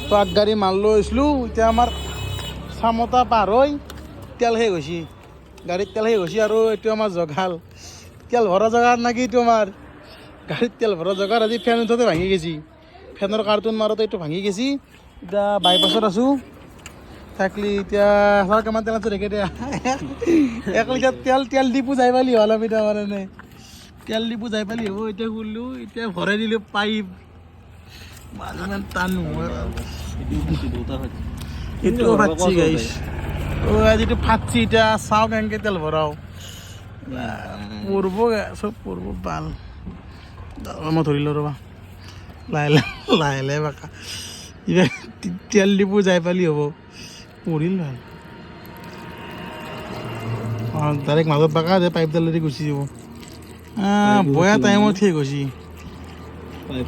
Truck গাড়ী মাল লৈ আহিছিলোঁ। এতিয়া আমাৰ চামতা পাৰ হৈ তেল শেষ হৈছে, গাড়ীত তেল শেষ হৈছে। আৰু এইটো আমাৰ জগাল তেল ভৰা জগাত নাকি, এইটো আমাৰ গাড়ীত তেল ভৰা জগাত আজি ফেন উঠোতে ভাঙি গৈছি। ফেনৰ কাৰ্টুন মাৰোঁতে এইটো ভাঙি গৈছি। এতিয়া বাইপাছত আছোঁ থাকলি। এতিয়া ছাৰ, কিমান তেল আছে ৰেখে দিয়া। 1 লিটাৰ তেল, তেল ডিপু যাই পালি হ'ল। আমি তাৰমানে তেল ডিপু যাই পালি হ'ব। এতিয়া খুলিলোঁ, এতিয়া ভৰাই দিলোঁ পাইপ। ইমান টান নহয়। এইটোও ফাটছি গাইছ। অ', আজি এইটো ফাটছি। এতিয়া চাওঁ কেনেকৈ তেল ভৰাওঁ। পৰব, চব পৰব বাল। মই ধৰিলোঁ, ৰ'বা। লাহে লাহে, লাহে লাহে বাকা। কিবা তেল ডিপু যাই পালি হ'ব। পৰিল ভাল। অঁ, ডাইৰেক্ট মাজত বাকা দে, পাইপডালেদি গুচি যাব। বয়া টাইমত শেষ হৈছে।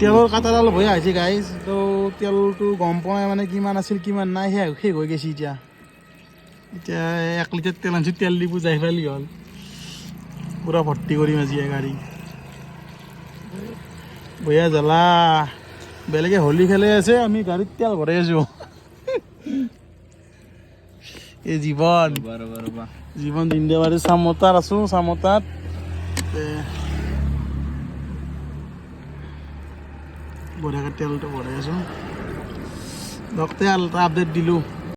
তেলৰ কাটাডাল বয়া হৈছে গাইজ। তো তেলটো গম পোৱা নাই মানে কিমান আছিল, কিমান নাই। শেষ শেষ হৈ গৈছে এতিয়া। এতিয়া 1 লিটাৰ তেল আনিছোঁ, তেল ডিপু যাই পালি হ'ল। পূৰা ভৰ্তি কৰিম আজি গাড়ী। বঢ়িয়া জ্বালা। বেলেগে হোলী খেলি আছে, আমি গাড়ীত তেল ভৰাই আছোঁ। এই জীৱন। ৰ'বা, ৰ'বা। জীৱন জিন্দাবাদ। চামতাত আছোঁ, চামতাত। বঢ়িয়াকৈ তেলটো ভৰাই আছোঁ। ধৰক, তেল এটা আপডেট দিলোঁ।